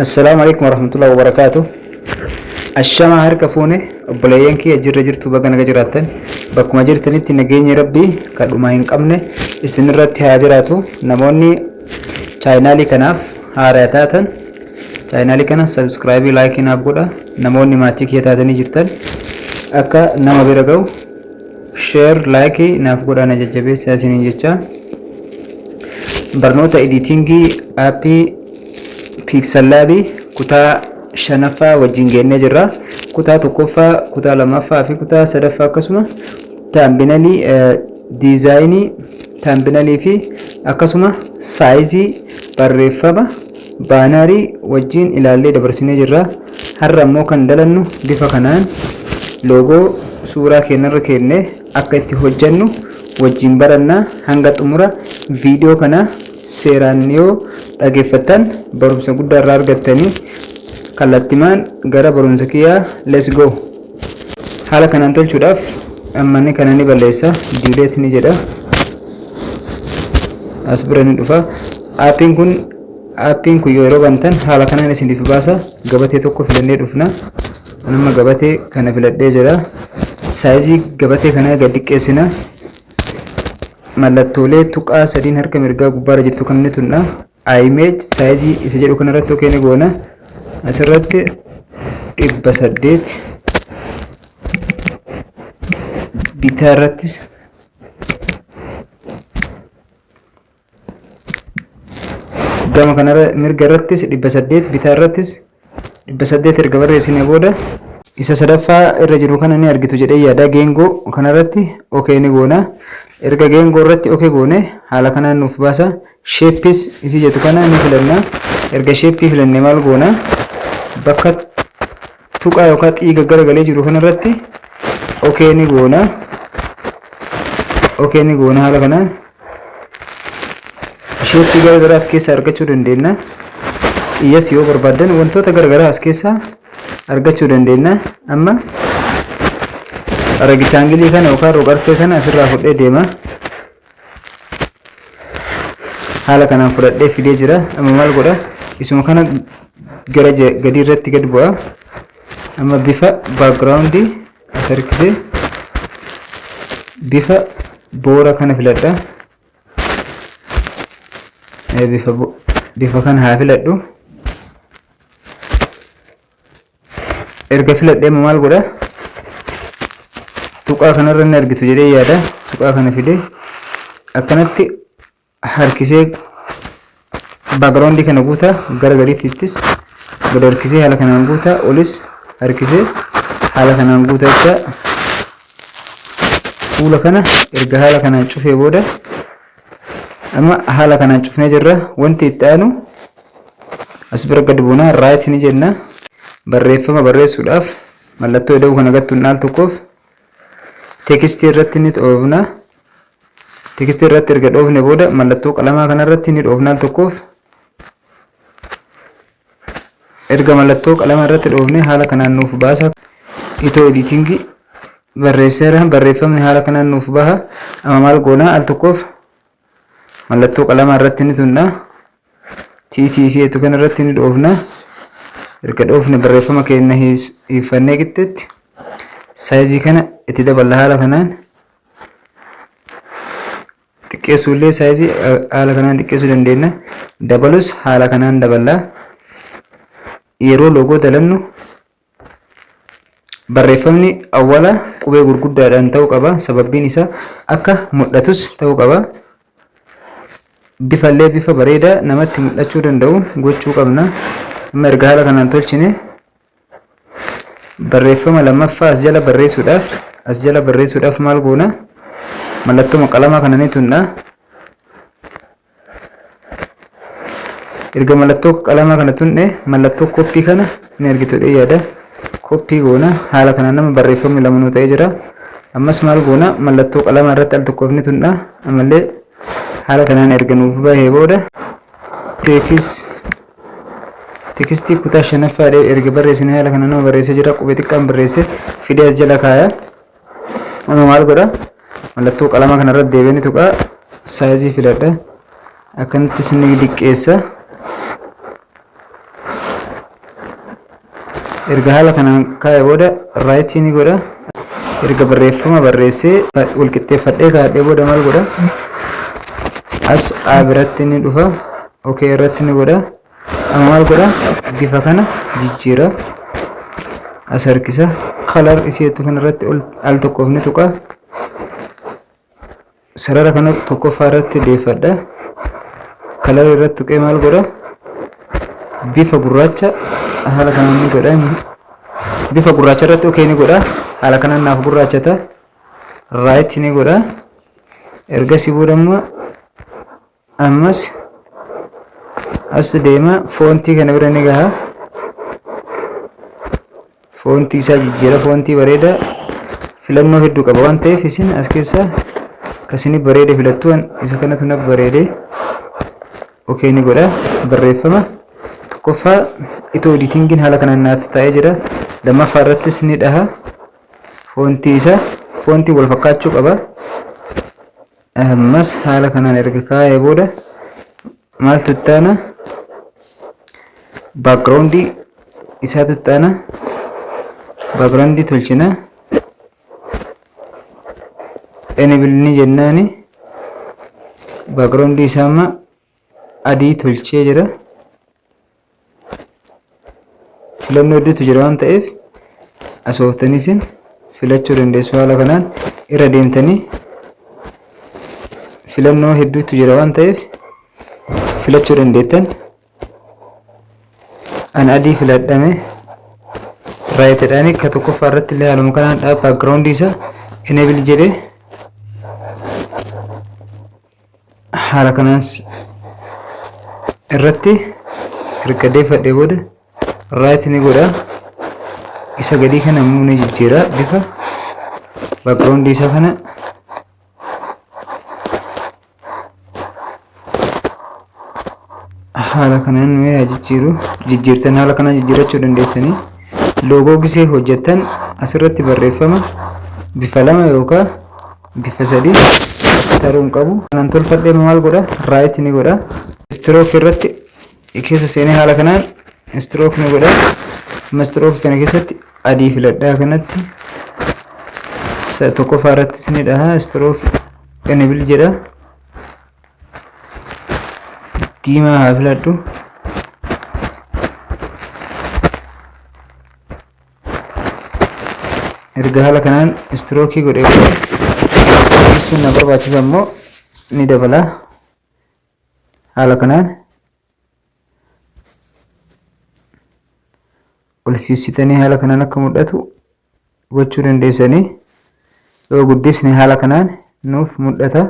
Assalaamu alaikum warahmatullahi wabarakaatu. Ashamaa harka fuune, obboleeyyan kiyya, jirra jirtu? Baga naga jiraattan. Bakkuma jirtanitti nageenyi Rabbii kan dhumaa hin qabne isinirratti haa jiraatu. Namoonni chaayinaalii kanaaf haaraa taatan chaayinaalii kana subscribe, like naaf godha. Namoonni maatii kiyya taatanii jirtan akka nama bira ga'u share, like naaf godha, na jajjabeessaa isiniin jecha. Barnoota editing app PixelLab kutaa shanaffaa wajjin geennee jirra. Kutaa tokkoffaa, kutaa lammaffaa fi kutaa sadaffaa, akkasuma thumbnail, design thumbnail fi akkasuma size barreeffama banner wajjin ilaallee dabarsinee jirra. Har'a immoo kan dalannu bifa kanaan logo suuraa keenyarra keennee akka itti hojjennu wajjin barannaa. Hanga xumura viidiyoo kana seeraan yoo dhageeffattan barumsa guddaa irraa argattanii. Kallattimaan gara barumsa kiyyaa, let's go. Haala kanaan tolchuudhaaf ammanni kana ni balleessa, delete ni jedha, as bira ni dhufa. Aappiin kun yeroo bantan haala kanaan isiniif baasa. Gabatee tokko filannee dhufna. Amma gabatee kana filadhee jira. Size gabatee kanaa gad xiqqeessina. Mallattoolee tuqaa sadiin harka mirgaa gubbaarra jirtu kan ni tunna. Image size isa jedhu kanarratti okay ni goona. Asirratti 800, bitaa irrattis gama kanarra, mirga irrattis 800, bitaa irrattis 800. Erga barreessine booda isa sadaffaa irra jiru kana ni argitu jedhee yaada. Geengoo kanarratti okay ni goona. Erga geengoo irratti okay goone haala kanaan nuuf baasa. Shapes isii jettu kana ni filanna. Erga shape filanne maal goona? Bakka tuqaa yookaan xiiga garagalee jiru kanarratti okay ni goona. Okay ni goona. Haala kanaan shape garagaraa as keessaa argachuu dandeenya. Xiyyas yoo barbaaddan wantoota garagaraa as keessaa argachuu dandeenya. Amma rectangle kana yookaan rogarfee kana asirraa fudhee deema. Haala kanaan fudhadhee fidee jira. Amma maal godha? Isuma kana gara gadii irratti gad bu'a. Amma bifa background as harkisee bifa boora kana filadha. Bifa kana haa filadhu. Erga filadhee maal godha? Tuqaa kanarra inni argitu jedhee yaada. Tuqaa kana fidee akkanatti harkisee background kana guutaa, gara gadiittis gad harkisee haala kanaan guutaa, olis harkisee haala kanaan guutaa jecha. Fuula kana erga haala kanaan cufee booda, amma haala kanaan cufnee jirra. Wanti itti aanu as bira gad buunaa, right ni jenna. Barreeffama barreessuudhaaf mallattoo ida'uu kana gattuun al tokkoof text irratti ni dhoofna. Text irratti erga dhoofne booda mallattoo qalamaa kanarratti ni dhoofna al tokkoof. Erga mallattoo qalamaa irratti dhoofne haala kanaan nuuf baasa. Itoo Editing barreesseera. Barreeffamni haala kanaan nuuf baha. Amma maal goona? Al tokkoof mallattoo qalamaa irratti ni tunna. TTC jettu kana irratti ni dhoofna. Erga dhoofne barreeffama keenya hiiffannee qixxeetti size kana itti daballa. Haala kanaan xiqqeessuu illee size haala kanaan xiqqeessuu dandeenya. Dabalus haala kanaan daballa. Yeroo logo dalannu barreeffamni awwala qubee gurguddaadhaan ta'uu qaba. Sababbiin isaa akka mul'atus ta'uu qaba. Bifallee bifa bareedaa namatti mul'achuu danda'u gochuu qabna. Amma erga haala kanaan tolchine barreeffama lammaffaa as jala barreessuudhaaf maal goona? Mallattoo qalamaa kana ni tunna. Erga mallattoo qalamaa kana tunne mallattoo copy kana ni argitu yaada. Copy goona. Haala kanaan nama barreeffamni lama nuu ta'ee jira. Ammas maal goona? Mallattoo qalamaa irratti al tokkoof ni tunna. Ammallee haala kanaan erga nuuf bahee booda text kutaa shanaffaa erga barreessine, haala kanaan nama barreessee jira. Qubee xiqqaan barreesse fidee as jala kaaya. Amma maal godha? Mallattoo qalamaa kanarratti deebi'ee ni tuqaa. Size filadha. Akkanattis ni diqqeessa. Erga haala kanaan kaa'e booda right ni godha. Erga barreeffama barreessee wal qixxeeffadhee kaa'adhee booda maal godha? As A biratti ni dhufa. OK irratti ni godha. Amma maal godha? Bifa kana jijjiira. As harkisa. Color isheetu kanarratti al tokkoof ni tuqa. Sarara kana tokkoffaa irratti deeffadha. Color irratti tuqee maal godha? Bifa gurraacha haala kanaan ni godha. Bifa gurraacha irratti okay ni godha. Haala kanaan naaf gurraachata. Right ni godha. Ergasii booda immoo ammas as deema, font kana bira ni gaha. Font isaa jijjiira, font bareeda filannoo hedduu qaba waan ta'eef isin as keessa kasini bareede filattu. Isa kanatu na bareede, okay ni godha. Barreeffama tokkoffaa itoo editingiin haala kanaan naaf ta'ee jira. Lammaffaa irrattis ni dhaha. Font isaa, font wal fakkaachuu qaba. Ammas haala kanaan erga kaa'ee booda maaltu itti aana? Background isaatu itti aana. Background tolchina. Enable ni jennaani. Background isaa amma adii tolchee jira. Filannoo hedduutu jira waan ta'eef asooftanii isin filachuu dandeessu. Haala kanaan irra deemtanii filannoo hedduutu jira waan ta'eef filachuu dandeettan. An adii filadhame, right jedhaanii. Ka tokkoffaa irratti illee haaluma kanaan dha. Background isaa enable jedhee haala kanaan irratti erga deeffadhee booda right ni godha. Isa gadii kana immoo ni jijjiira. Bifa background isaa kana haala kanaan mee haa jijjiiru. Jijjiirtan haala kanaan jijjiirachuu dandeessanii. Logo gisee hojjettan asirratti barreeffama bifa lama yookaan bifa sadii taruu hin qabu. Kanaan tolfadhee maal godha? Right ni godha. Stroke irratti keessa seenee haala kanaan stroke ni godha. Amma stroke kana keessatti adii filadhaa. Kanatti tokkoffaa irrattis ni dhaha. Stroke enable jedha. Diimaa haa filadhu. Erga haala kanaan stroke godhee booda sun na barbaachisa immoo ni dabala. Haala kanaan ol siissitanii haala kanaan akka mul'atu gochuu dandeessanii. Yoo guddisne haala kanaan nuuf mul'ata.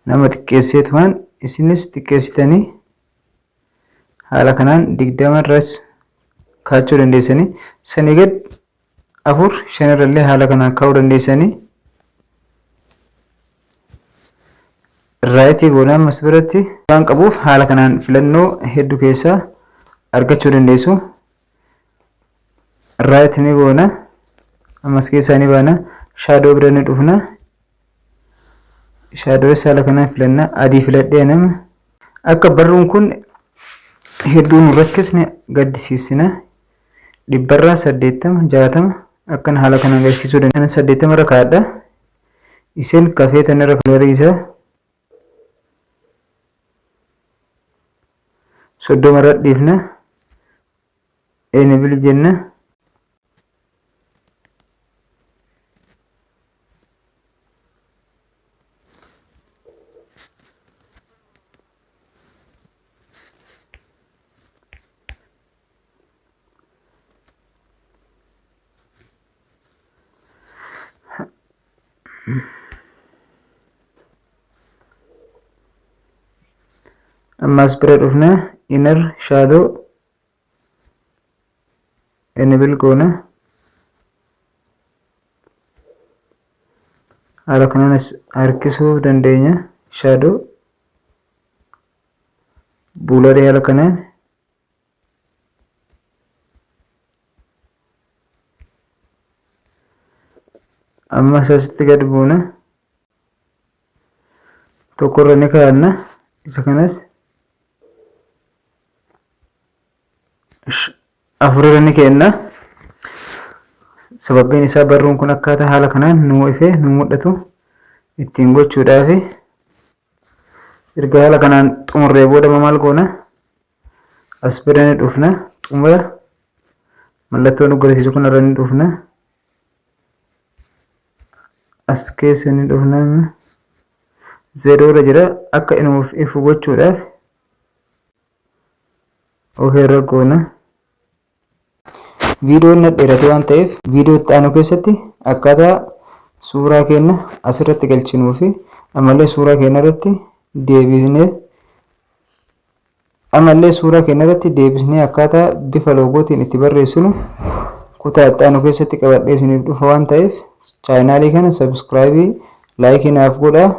Nama xiqqeesseetumaan isinis xiqqeessitanii haala kanaan 20 irras kaachuu dandeessanii, sanii gad afur shan irrallee haala kanaan kaa'uu dandeessanii. Right goonaa ammas biratti waan qabuuf haala kanaan filannoo hedduu keessaa argachuu dandeessu. Right ni goona. Ammas keessaa ni baana. Shadow bira ni dhufna. Shadow haala kanaan filanna. Adii filadhee nama akka barruun kun hedduu nu rakkisne gaddisiisina. 100rraa 80, 60 akkan haala kanaan agarsiisuu dandeenya. 80 irra kaa'adha. Isin kafeetan irra color isaa 30 irra dhiifna. Enable jenna. Ammas bira dhufna, inner shadow enable goona. Haala kanaan as harkisuu dandeenya. Shadow blur haala kanaan. Amma asitti gad buuna. Tokkorra ni kaa'anna. Isa kanas 4 irra ni kenna. Sababbiin isaa barruun kun akkaataa haala kanaan nuu ifee nuu mul'atu ittiin gochuudhaaf. Erga haala kanaan xumurree booda maal goona? As bira ni dhufna. Xumura mallattoo nu agarsiisu kanarra ni dhufna. As keessa ni dhufna. 0 irra jira, akka inuuf ifu gochuudhaaf ofirra goona. Viidiyoon na dheerate waan ta'eef, viidiyoo itti aanu keessatti akkaataa suuraa keenya asirratti galchinuu fi ammallee suuraa keenya irratti deebisnee akkaataa bifa loogootiin itti barreessinu kutaa itti aanu keessatti qabadhee isiniif dhufa waan ta'eef, chaanaalii kana subscribe, like naaf godhaa.